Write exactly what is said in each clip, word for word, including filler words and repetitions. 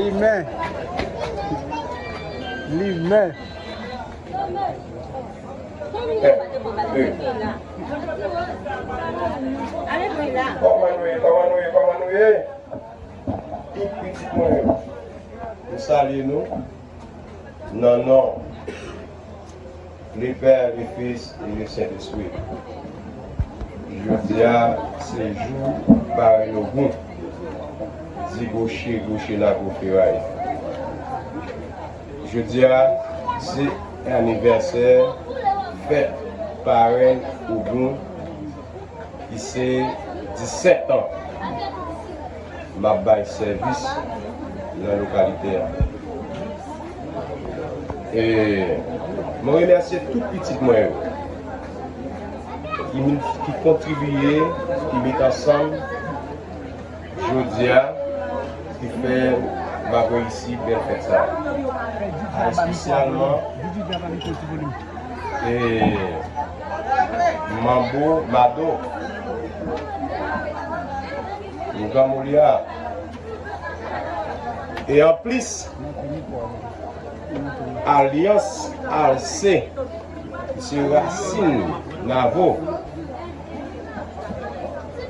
Limen. Limen. Kòman nou ye? Kòman nou ye? Kòman nou ye? Tout pitit mwen yo, m salye nou nan non le Pè, le Fis e le Sentespri. Jodi a, se jou parenn Ogoun. Di goche, goche nan gwo feray. Jodi a, se anivèsè fèt parenn Ogoun ki se disèt an m ap bay sèvis nan lokalite a. E mwen remèsye tout pitit mwen yo ki, ki kontribiye, ki met ansanm jodi a, ki fè m ap reyisi bèl fèt sa a. Espesyalman, e, Manbo Mado, Ougan Molya, e anplis, Alyans Alse, Mesye Racine Navo,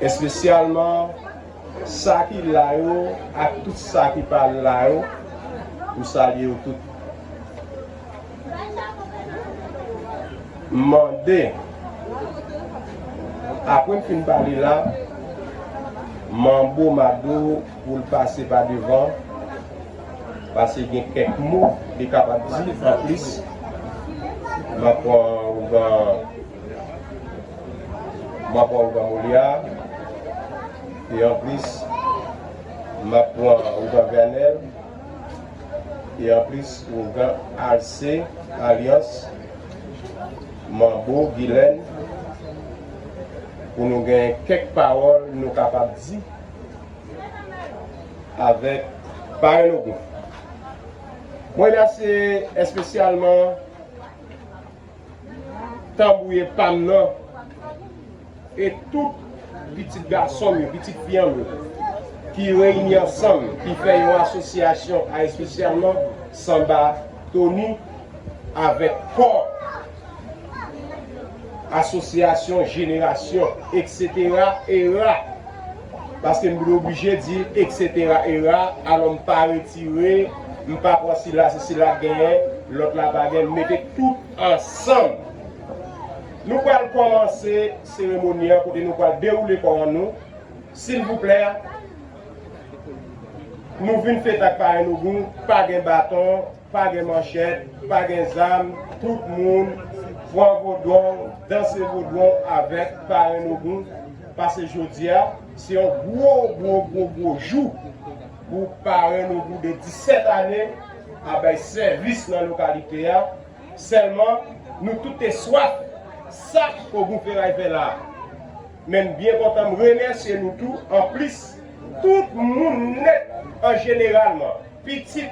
espesyalman sa ki la yo ak tout sa ki pa la yo, m salye yo tout. M mande, apre m fin pale la, Manbo Mado pou l pase pa devan, paske gen kèk mo li kapab di anplis. M ap pran ougan, m ap pran ougan Molya, e anplis, m ap pran ougan Vènèl, e anplis, ougan Alse, Alyans, Manbo, Gilèn, pou nou gen kèk pawòl nou kapab di avèk parenn Ogoun. Mwen remèsye espesyalman tanbouye pa m nan e tout pitit gason m yo, pitit fi an m yo, ki reyini ansanm, ki fè yon asosyasyon, a espesyalman Sanba Tony avèk kò asosyasyon, jenerasyon, etsetera, era. Paske m oblije di etsetera, era, alò m pa retire, m pa pran sila, se sila k genyen, lòt la pa genyen, m mete tout ansanm. Nou pral kòmanse seremoni an kote nou pral dewoule kò an nou. Silvouplè, nou vin fete ak parenn Ogoun, pa gen baton, pa gen manchèt, pa gen zam, tout moun pran vodwon, danse vodwon avèk parenn Ogoun, paske jodi a, se yon gwo, gwo, gwo, gwo jou pou parenn Ogoun de disèt ane ap bay sèvis nan lokalite a. Sèlman, nou tout te swaf sa Ogoun Feray fè la a. Men m byen kontan, m remèsye nou tou, anplis, tout moun nèt an jeneralman. Pitit,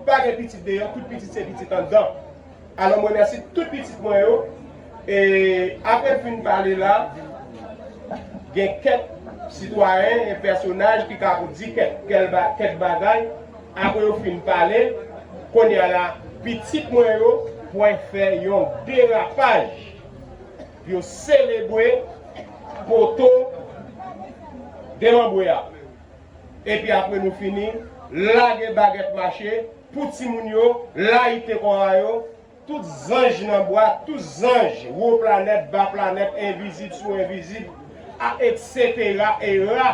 pa gen pitit deyò, tout pitit se pitit anndan. Alò, m remèsye tout pitit mwen yo. E apre m fin pale la, gen kèk sitwayen e pèsonaj ki ka di kèk, kèk ba-, kèk bagay. Apre yo fin pale, kounye a la, pitit mwen yo pral fè yon derapaj pou yo selebre poto demanbre a. Epi apre nou fini, lage bagèt mache pou timoun yo layite kò a yo, tout zanj nan bwa, tout zanj, wo planèt, ba planèt, envizib sou envizib, a, etsetera, era.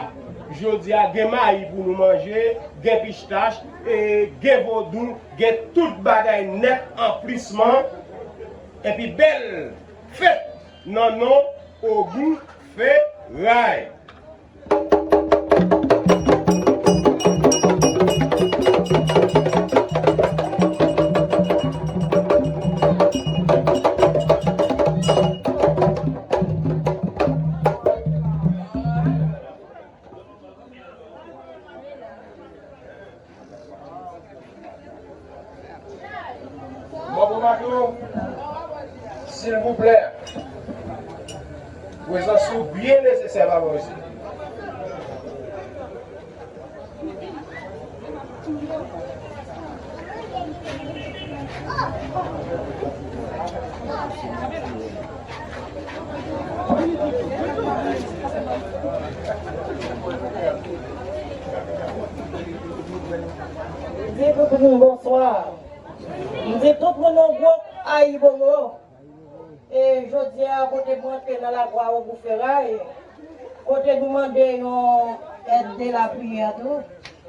Jodi a, gen mayi pou nou manje, gen pistach, e gen vodou, gen tout bagay nèt anplisman. Epi bèl fèt nan non Ogoun Feray. Manbo Mado, silvouplè, prezans ou byen nesesè, papa mesye. Di tout moun bonswa. M di tout moun yon gwo ayibobo. E jodi a, kote mwen te nan lakou a Ogou Feray, kote nou mande yon èd de lapriyè tou,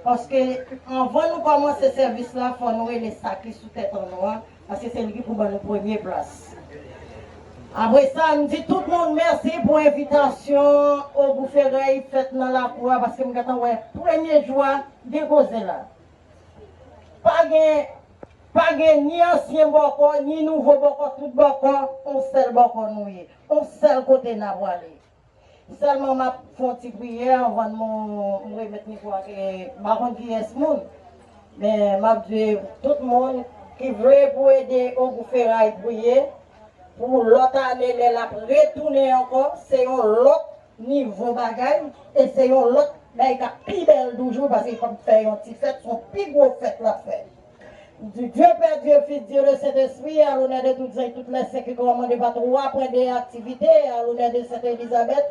paske anvan nou kòmanse sèvis la, fò nou rele sa ki sou tèt an nou an, paske se li ki pou ban nou premye plas. Apre sa, m di tout moun mèsi pou envitasyon Ogou Feray fèt nan lakou a, paske m gentan wè premye jou a gen koze la. Pa gen, pa gen ni ansyen bòkò, ni nouvo bòkò, tout bòkò, yon sèl bòkò nou ye, yon sèl kote n a pwale. Sèlman m ap fè yon ti priyè anvan m, m remèt mikwo a, ke m pa konn kiyès moun, men m ap di tout moun ki vle pou ede Ogou Feray priye, pou lòt ane lè l ap retounen ankò, se yon lòt nivo bagay, e se yon lòt bagay k ap pi bèl toujou, paske l p ap fè yon ti fèt, se yon pi gwo fèt l ap fè. Du Dieu Père, Dieu Fils, Dieu le Saint-Esprit, à l'honneur de toutes et toutes les saints qui commandent par trois points de activité, à l'honneur de Sainte Élisabeth,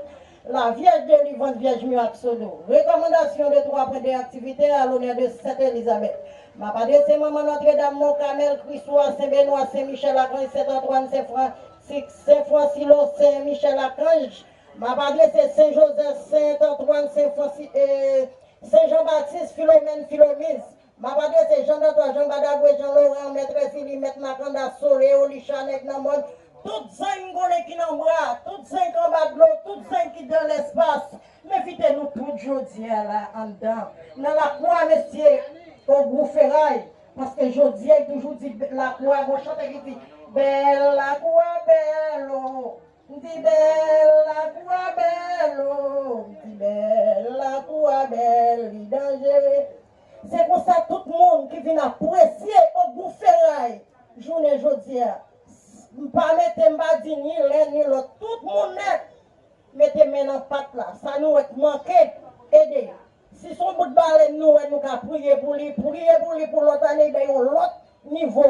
la Vierge délivrante, Vierge miracle sodo. Recommandation de trois points de activité à l'honneur de Sainte Élisabeth. M ap adrese manman Notre-Dame, Mont Carmel, Christ Roi, Saint Benoît, Saint Michel Archange, Saint Antoine, Saint Fran-, Saint Francilus, Saint Michel Archange. M ap adrese Sen Jozèf, Sen Antwàn, Sen Fransi, e, Sen Jan Batis, Filomèn, Filomiz. M ap adrese Jan Dantò, Jan Badagwe, Jan Loran, Mèt Rèzili, Mèt Makanda, Sole, Olicha, Nèg nan Mòn, tout zany m konnen ki nan bra, tout zany k anba dlo, tout zany ki dan lèspas. M envite nou tout jodi a la anndan, nan lakou a mesye Ogou Feray, paske jodi a, li toujou di, lakou a, gon chante ki di, bèl lakou a, bèl o. M di bèl lakou a bèl o, m di bèl lakou a bèl, li danjere. Se konsa tout moun ki vin apresye Ogou Feray jounen jodi a. M pa mete, m pa di ni len ni lòt. Tout moun nèt mete men nan pat la. Sa nou wè k manke, ede. Si se yon bout balèn nou wè, nou ka priye pou li, priye pou li pou lòt ane, bay yon lòt nivo.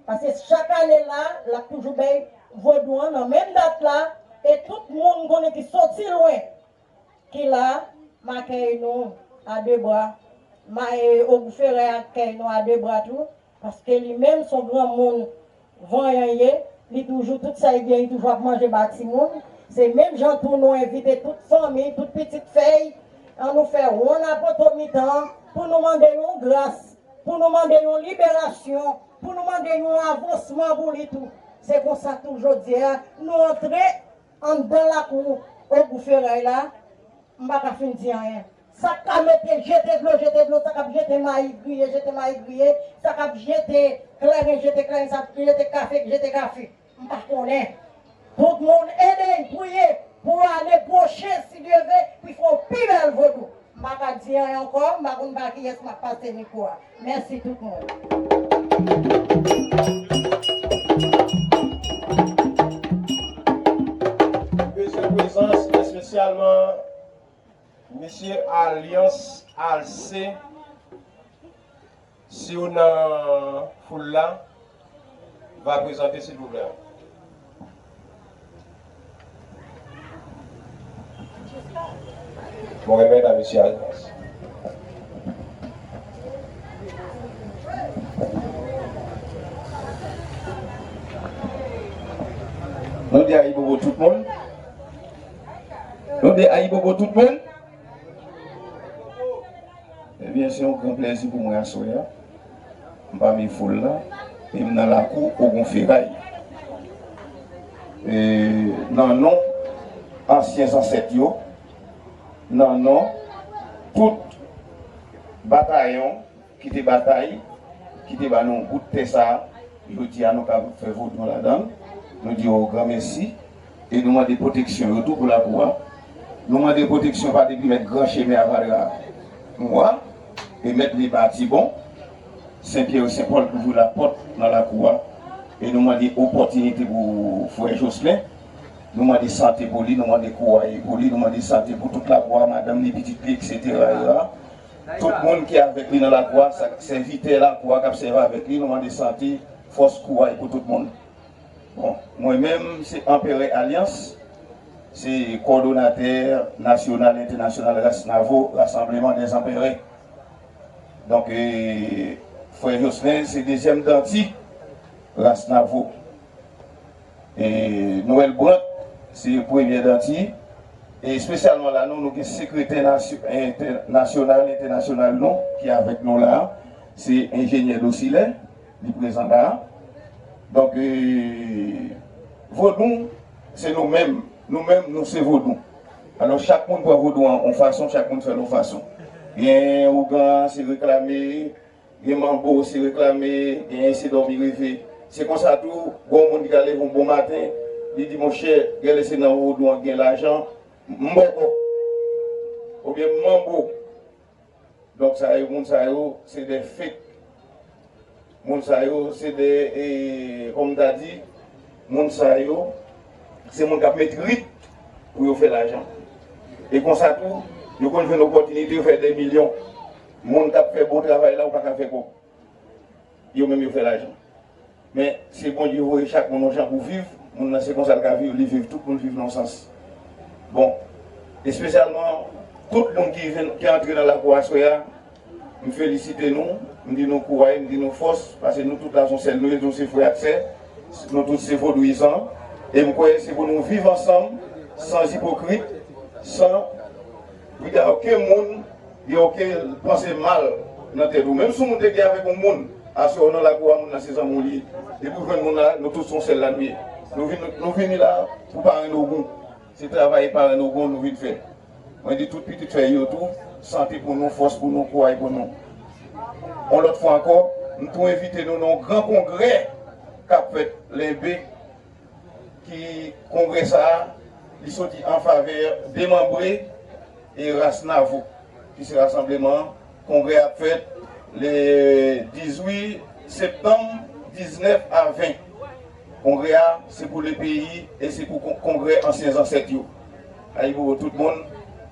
Paske chak ane la, l ap toujou bay vodou an nan menm dat la, e tout moun konnen ki soti lwen, ki la, m akèy nou a de bra. Ma, e, Ogou Feray akèy nou a de bra tou. Paske li menm se yon granmoun vanyan ye, li toujou, tout sa li gen, li toujou ap manje ba timoun. Se menm jan tou nou envite tout fanmi, tout pitit fèy, ann nou fè wonn a poto mitan an pou nou mande yon gras, pou nou mande yon liberasyon, pou nou mande yon avansman pou li tou. Se konsa tou jodi a, nou antre anndan lakou Ogou Feray la, m pa ka fin di anyen. Sa k ka mete jete dlo, jete dlo, sa k ap jete mayi griye, jete mayi griye, sa k ap jete kleren, jete kleren, sa k ap jete kafe, jete kafe. M pa konnen. Tout moun ede m priye pou ane pwochen, si Dye vle, pou fè yon pi bèl vodou. M pa ka di anyen ankò, m pa konn pa kiyès m ap pase mikwo a. Mèsi tout moun. Bezwen prezans espesyalman mesye Alyans Alse, si w nan foul la, va prezante silvouplè. Mwen remèt a mesye Alyans. Nou di ayibobo tout moun. Nou di ayibobo tout moun. Ebyen, se yon gran plèzi pou mwen aswè a. M pami foul la, e m nan lakou Ogon Feray. E nan non ansyen zansèt yo, nan non tout batayon ki te batay, ki te ba nou bout tè sa a, jodi a nou ka fè vodou ladan l. Nou di yo granmèsi. E nou mande pwoteksyon yo tou pou lakou a. Nou mande pwoteksyon pa depi mèt gran chemen a Vadra Nwa e mèt Leba Tibon, Sen Pyè, Sen Pòl k ouvri lapòt nan lakou a. E nou mande opòtinite pou frè Joslin. Nou mande sante pou li, nou mande kouraj pou li, nou mande sante pou tout lakou a, madanm li, pitit li, etsetera. Tout moun ki avèk li nan lakou a, sa, sèvitè lakou a k ap sèvi avèk li, nou mande sante, fòs, kouraj pou tout moun. Bon, mwen menm, se Anperè Alyans, se kowòdonatè nasyonal, entènasyonal Ras Navo, Rassemblement des Anperè. Donk, e, frè Jocelyn, se dezyèm danti Ras Navo. E, Noël Brandt, se premye danti. E espesyalman la, nou, nou gen sekretè nasyo-, entè-, nasyonal, entènasyonal nou, ki avèk nou la, se enjenyè Dosilè, li prezan la. Donk, e, Vodou, se nou menm. Nou menm, nou se Vodou. Alò, chak moun pran Vodou an yon fason, chak moun fè l yon fason. Gen ougan, se reklame, gen manbo, se reklame, genyen se dòmi reve. Se konsa tou, gen yon moun ki ka leve yon bon maten, li di, monchè, genlè se nan Vodou an gen lajan, m bòkò. Oubyen m manbo. Donk, sa yo, moun sa yo, se de fake. Moun sa yo, se de, e, kòm m ta di, moun sa yo, se moun k ap met rit pou yo fè lajan. E konsa tou, yo konn jwenn opòtinite, yo fè de milyon. Moun k ap fè bon travay la, ou pa ka fè kòb. Yo menm, yo fè lajan. Men, se Bondye voye chak moun yon jan pou viv, moun nan se konsa l ka viv, li viv, tout moun viv nan yon sans. Bon, espesyalman, tout moun ki vin, ki antre nan lakou a aswè a, m felisite nou, m di nou kouraj, m di nou fòs, paske nou tout la se yon sèl nou ye, nou se frè ak sè, nou tout se vodouyizan, e m kwè se pou nou viv ansanm, san ipokrit, san, pou gen okenn moun gen okenn panse mal nan tèt ou. Menm si yon moun te gen avèk yon moun, aswè w nan lakou a, moun nan se zanmi w li ye. Depi w jwenn moun la, nou tout se yon sèl la nou ye. Nou vin, nou vini la pou parenn Ogon. Se travay parenn Ogon nou vin fè. Mwen di tout pitit fè yo tou, sante pou nou, fòs pou nou, kouraj pou nou. Yon lòt fwa ankò, m tou envite nou nan yon gran kongrè k ap fèt Lenbe, ki kongrè sa a, li soti an favè demanbre e ras Navo, ki se rasanbleman an. Kongrè a ap fèt le dizuit septanm, diznèf a ven. Kongrè a, se pou le peyi e se pou kon-, kongrè ansyen zansèt yo. Ayibobo tout moun,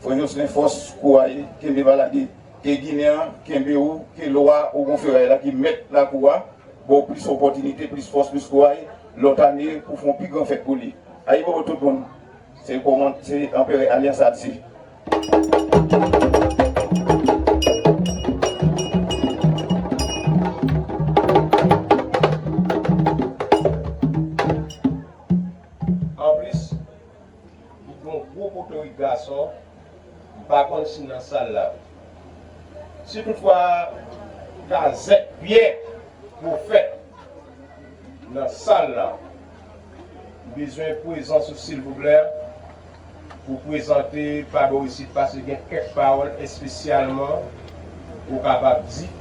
frè Jocelyn fòs, kouraj, kenbe pa lage. Ke Ginen an kenbe w, ke lwa Ogon Feray la ki mèt lakou a, ba w plis opòtinite, plis fòs, plis kouraj, lòt ane pou fè yon pi gran fèt pou li. Ayibobo tout moun. Se kòman, se Anperè Alyans Adse. Anplis, li gen yon gwo potorik gason, m pa konn si nan sal la. Si toutfwa Kazèk Pyè Pwofèt nan sal la, m bezwen prezans ou silvouplè pou prezante pa bò isit, paske gen kèk pawòl espesyalman ou kapab di.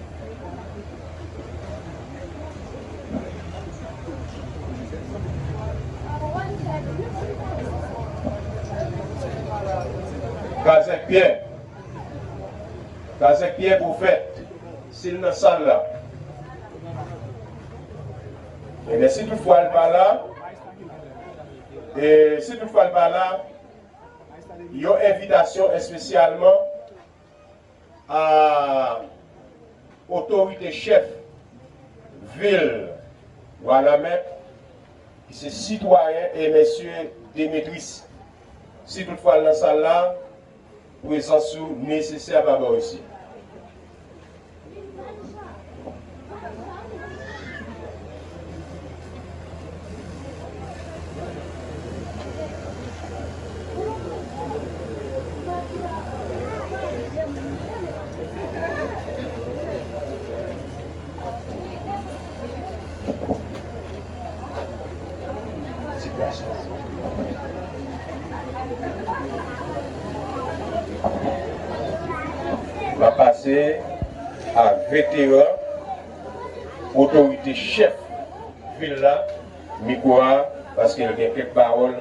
Kazèk Pyè. Kazèk Pyè Pwofèt. Si l nan sal la. Ebyen, si toutfwa l pa la, e si toutfwa l pa la, yon envitasyon espesyalman a otorite chèf vil Wanament, ki se sitwayen e mesye Demetris. Si toutfwa l nan sal la, prezans ou nesesè pa bò isit. M ap pase a veteran otorite chèf vil la mikwo a, paske l gen kèk pawòl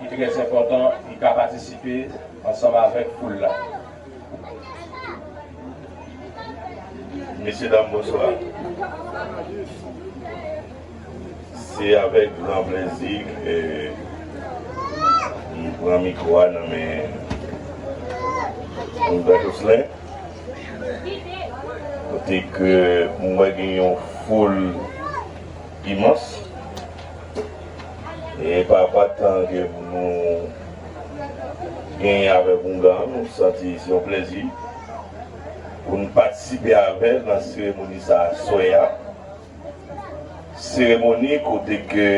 ki trè enpòtan, li ka patisipe ansanm avèk foul la. Mesye dam, bonswa. Se avèk gran plezi ke m pran mikwo a nan men Frè Jocelyn. Kote ke m wè gen yon foul imans. E pa rapò a tan ke nou genyen avèk oungan an, nou santi se yon plèzi pou n patisipe avè l nan seremoni sa a swè a. Seremoni kote ke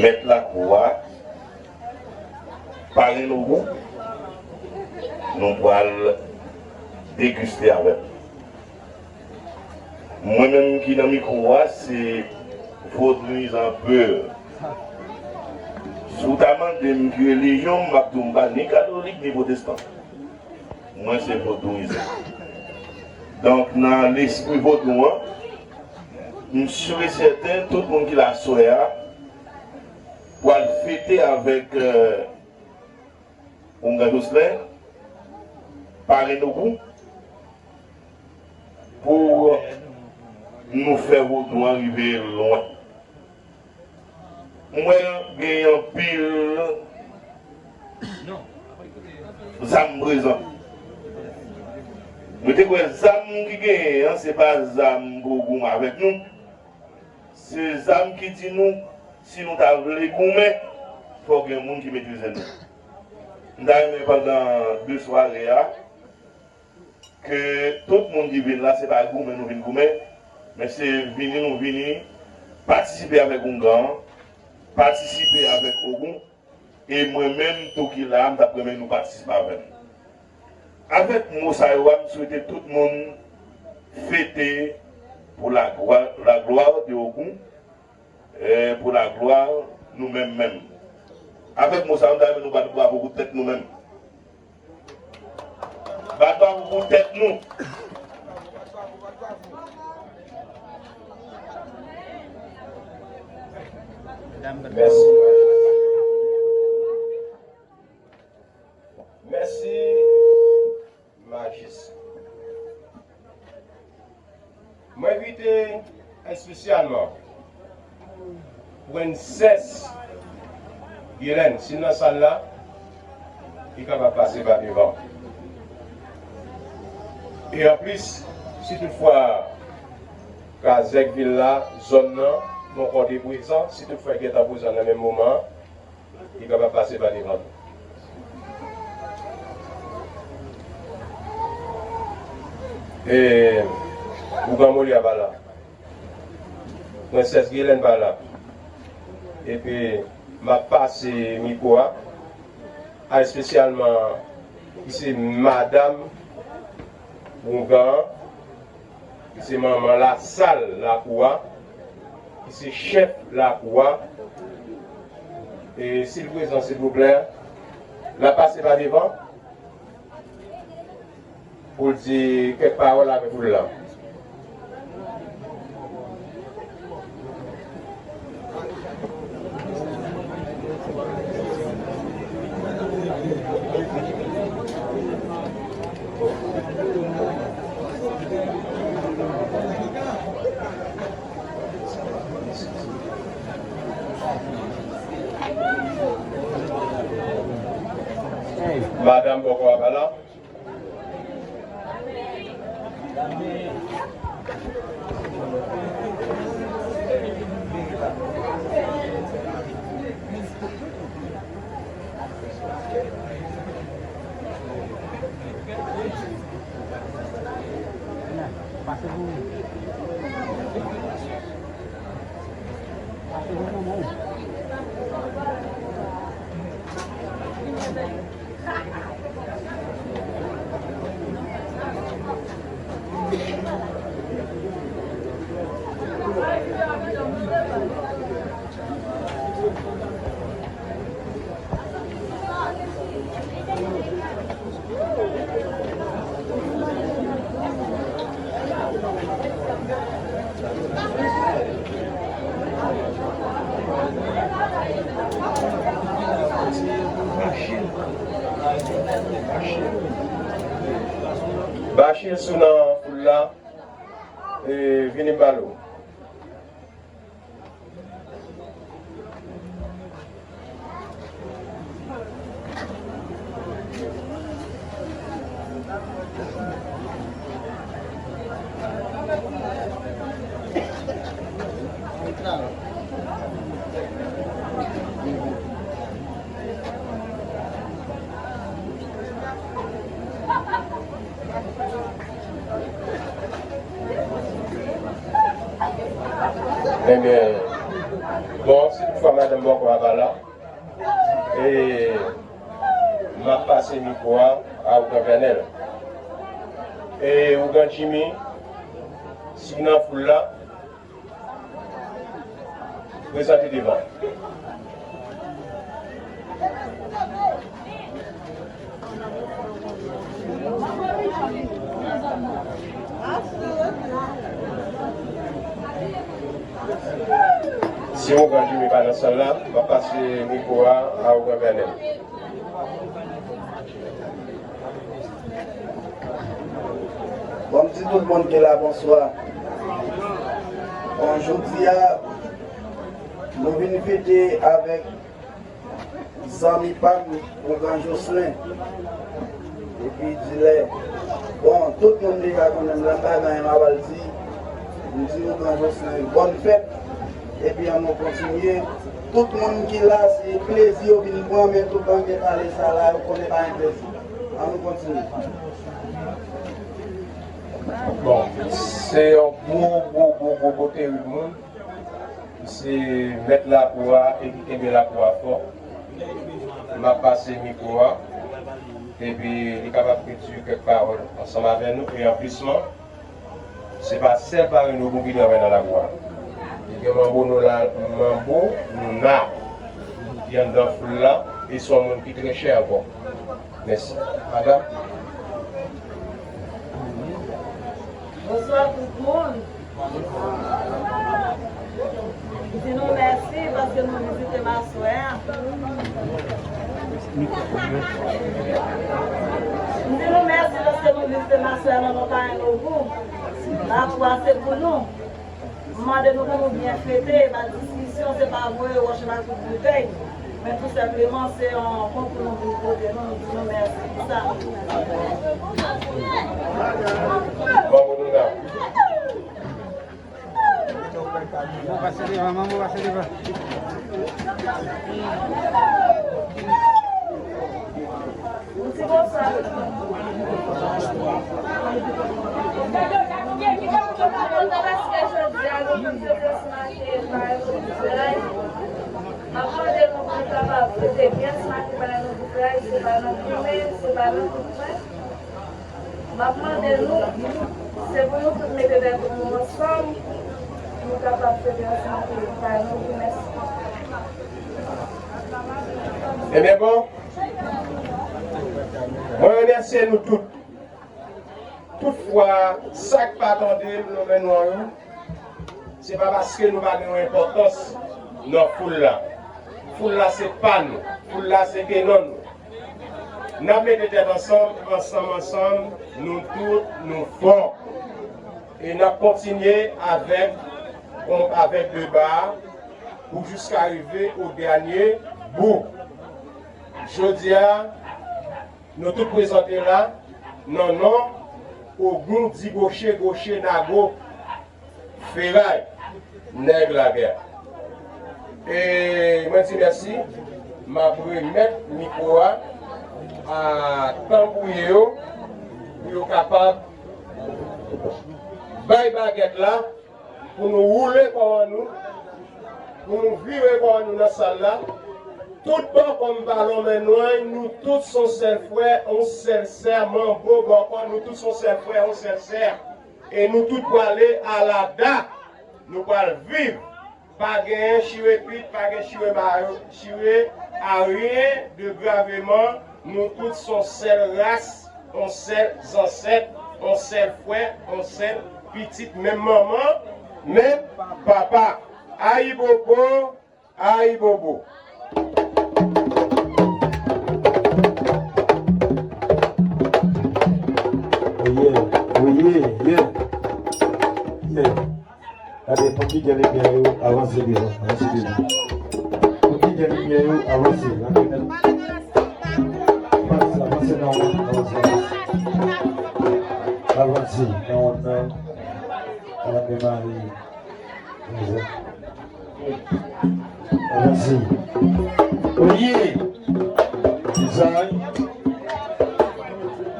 mèt lakou a, parenn Ogou, nou pral degiste avè l. Mwen menm ki nan mikwo a, se vodouyizan pur. Si w ta mande m ki relijyon m, m ap di w m pa ni katolik ni pwotestan. Mwen se vodouyizan. Donk, nan lespri vodou an, m si e sèten, tout moun ki la aswè a pral fete avèk, euh, Oungan Joslè, parenn Ogou, pou nou fè vodou an rive lwen. M wè gen anpil zam prezan. Mwen te kwè zam ki genyen an, se pa zam pou goumen avèk nou. Se zam ki di nou, si nou ta vle goumen, fò gen moun ki metrize nou. M ta renmen pandan de sware a, ke tout moun ki vin la, se pa goumen nou vin goumen, men se vini nou vini patisipe avèk oungan an, patisipe avèk Ogou, e mwen menm tou ki la a, m t ap renmen nou patisipe avè m. Avèk mo sa yo a, m swete tout moun fete pour la gloire, la gloire de Ogou, eh, pour la gloire nou menm menm. Avèk mo sa, m ta renmen nou bat bravo pou tèt nou menm. Bat bravo pou tèt nou. Mèsi. Mèsi. Majis. Mwen envite espesyalman Prensès Gilène, si l nan sal la, li kapab pase pa devan. E anplis, si toutfwa Kazèk vil la, zòn nan, Bonkò te prezan, si toutfwa l gentan prezan nan menm moman an, li kapab pase pa devan nou. E, Ougan Moli a pa la. Prensès Gilène pa la. Epi, m ap pase mikwo a, a espesyalman, ki se madanm Ougan an, ki se manman lasal lakou a, ki se chèf lakou a. E si l prezan, silvouplè, l ap pase pa devan pou l di kèk pawòl avèk foul la. Madanm Bonkò a pa la. Bachir, si w nan foul la, e, vini m pale w. Ebyen, bon, si toutfwa madanm bòkò a pa la, e, m ap pase mikwo a a Ougan Vènèl. E, Ougan Jimmy, si w nan foul la, prezante devan. Si Ougan Jimmy pa nan sal la, m ap pase mikwo a a Ougan Vènèl. Bon, m di tout moun ki la, bonswa. Bon, jodi a, nou vin fete avèk zanmi pa m, Ougan Jocelyn. Epi dilè. Bon, tout moun deja konnen m, la m pa gen anyen m ap al di. M di Ougan Jocelyn, bòn fèt. Epi ann nou kontinye. Tout moun ki la, se plezi yo vin pran, men tout bangè pale sa la, yo konnen pa gen plezi. Ann nou kontinye. Bon, se yon gwo, gwo, gwo, gwo, gwo terib moun. Se mèt lakou a e ki kenbe lakou a fò. M ap pase mikwo a, epi li kapab pwodui kèk pawòl ansanm avè nou. E anplisman, se pa sèl pare nou pou ki travay nan lakou a. Li gen manbo nou la, manbo nou na, ki anndan foul la, e se yon moun ki trè chè ankò. Mèsi. Madanm? Bonswa tout moun. M di nou mèsi paske nou vizite m aswè a. M di nou mèsi paske nou vizite m aswè a nan non Payen Novo. Lakou a se pou nou. M mande nou pou nou byen fete, pa diskisyon, se pa voye wòch epi kout boutèy, men tou senpleman se yon konkou nou vin pote nou, nou di nou mèsi pou sa. Bon, pou nou la. Manbo pase devan, manbo pase devan. Yon ti bonswa. Kontan paske jodi a nou tout se Smake Payen Novo Fèy. M ap mande nou pou nou kapab fete byen Smake Payen Novo Fèy, se pa nan goumen, se pa nan kout pwen. M ap mande nou, se pou nou tout mete tèt nou ansanm, pou nou kapab fete ansanm pou nou bay nou rimèsman. Ebyen bon, mwen remèsye nou tout. Toutfwa, sa k pa tande m nan men nou an, se pa paske nou pa gen yon enpòtans nan foul la. Foul la se pa nou. Foul la se kenan nou. N ap mete tèt ansanm, ansanm, ansanm, nou tout, nou fò. E n ap kontinye avèk, avèk deba a pou jiska rive o dènye bout. Jodi a, nou tout prezante la nan non Ogoun Digoche Goche Nago. Feray, nèg lagè. E mwen di mèsi, m ap remèt mikwo a a tanbouye yo, pou yo kapab bay bagèt la, pou nou woule kò an nou, pou nou vire kò an nou nan sal la. Tout bò kò m pa lonmen nwann, nou tout se yon sèl frè, yon sèl sè, manbo bò kò, nou tout se yon sèl frè, yon sèl sè. E nou tout prale alada. Nou pral viv. Pa genyen chire pit, pa gen chire mayo, chire aryen de graveman. Nou tout se yon sèl ras, yon sèl zansèt, yon sèl frè, yon sèl pitit, menm manman, menm papa. Ayibobo, ayibobo. Oye, oye, ye. Ye. Gade, pou ki gen limyè yo, avanse devan, avanse devan. Pou ki gen limyè yo, avanse, rantre nan. Avanse, avanse nan wòt, avanse, avanse. Avanse nan wòt nan. Avanse, mari. Avanse. Oye! Dizay.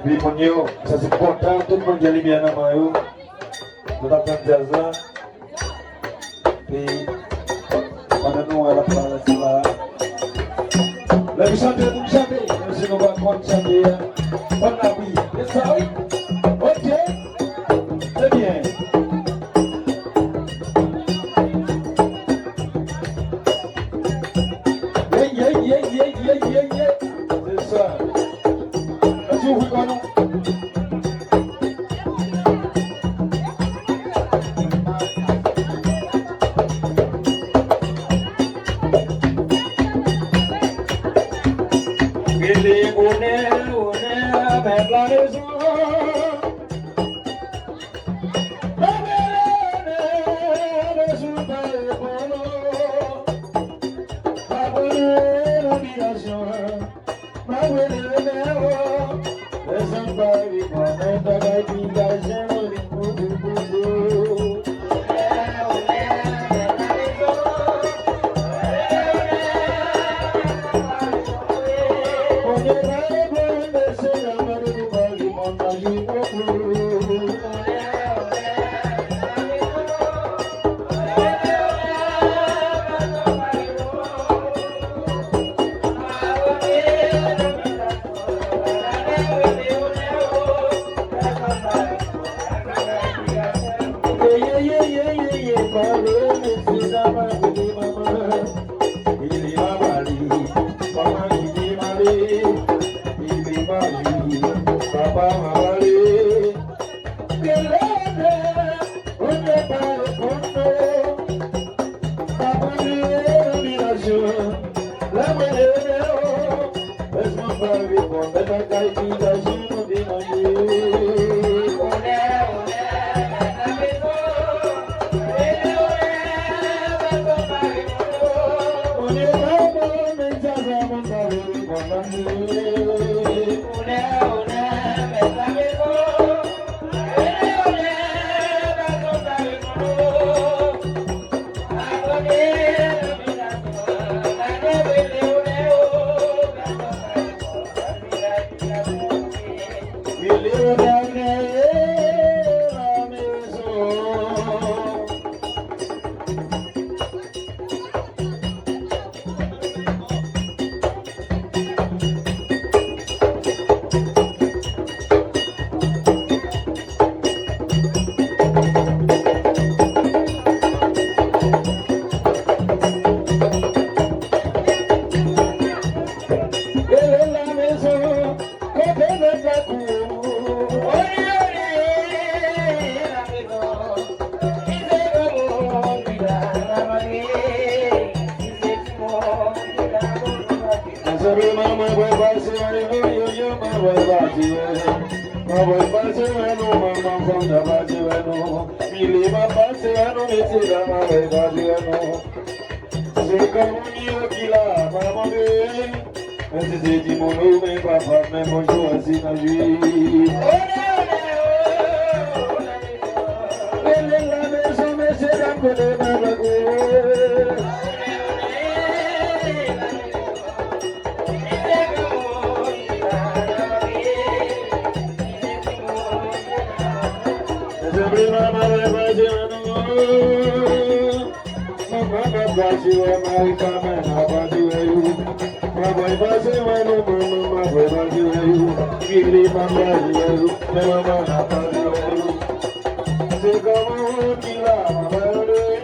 Wi, moun yo, sa se kontan, tout moun gen limyè nan men yo. Nou t ap tann djaz la. Pandan nou wè l ap parèt la. Lè m chante, pou m chante. Menm si nou pa konn chante a. Konn la wi. E sa wi. Ok. Ebyen. Yey, yey, yey, yey, yey, yey, yey. Se sa. Ann di wi kò nou. Rele onè, onè, mèt la mezon. Mwen rele onè, mezon pa reponn. Pa pran nominasyon. Mwen rele onè, mezon pa reponn. Mwen bagay ki gaje mwen vin pou, pou, pou, pou. Kote nèg la kou? Oye, oye, la mezon. Ki se granmoun ki la, la marye? Ki se timoun ki la, bon, bon, bon. Senpleman, mwen vle pase wè nou, yo, yo, mwen vle pase wè nou. Mwen vle pase wè nou, manman, fanm, mwen pase wè nou. Mili, mwen pase wè nou, mesye, dam, mwen vle pase wè nou. Se granmoun yo ki la, pa mande. Men si se timoun ou, men papa, men bonjou, ansi nan jwi. Rele la mezon, mesye, dam, kote mwen bagou. Mesye, priva, mwen vle pase wè nou. Manman, mwen pase wè, mari, kamèn, mwen pase wè yo. Mwen pase wè nou, manman, mwen pase wè yo. Mili, mwen pase wè yo. Men manman, mwen pase wè yo. Se granmoun ki la, mwen pase wè yo.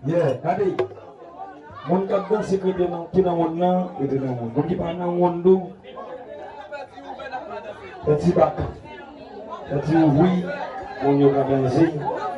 Yeah, gade. Moun k ap danse ki te nan, ki nan wonn nan, rete nan wonn. Moun ki pa nan wonn tou, fè ti bak. Fè ti ouvri, moun yo ka danse.